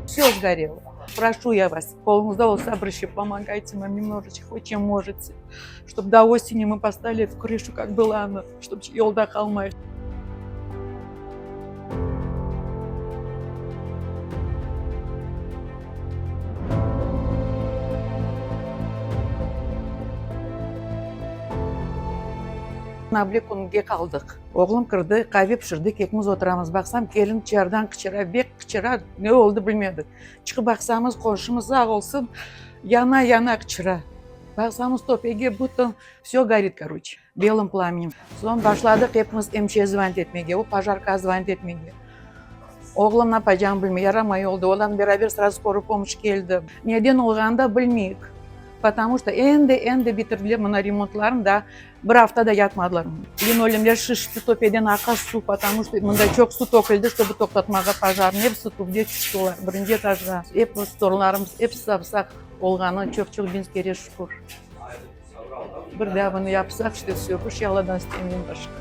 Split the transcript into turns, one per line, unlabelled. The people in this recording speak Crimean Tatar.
Vse sgorelo. Proşu ya vas, qoluñızda olsa bir şey, pomogayte nam nemnojечko, hoç çem možete, ştob do oseni mı поставили эту krışu, kak была ona, ştob yolda qalmay. Mına künge qaldıq. Oğlum kirdi, qave pişirdik, ekimiz oturamız. Baqsam, kelin tışarıdan qıçıra, bek qıçıra, ne oldı bilmedik. Çıqıp baqsamız, qonşumız sağ olsun, yana, yana qıçıra. Baqsamız, töpege bütün, vse gorit, koroçe, belım plamenem. Soñ başladıq epimiz MÇ zvonit etmege, o pojarkağa zvonit etmege. Oğlum napacağını bilmey, yaramay oldı. Olarnen beraber srazu skorıy pomoşç keldi. Neden olğanını da bilmeyik. Potomu çto endi, endi bitirdiler mına remontlarnı da, bir afta da yatmadılar. Linoleumler şişti, töpeden aqa suv, potomu çto mında çoq suv töküldi, ştobı toqtatmağa pojarnı. Episi tübde tüşti olar, birinci etajğa. Epimiz torunlarımız episi sağ olğanı çoq-çoq biñ kere şükür. Bir daa bunı yapsaq, işte vsё, bir şey Alladan istemeyim başqa.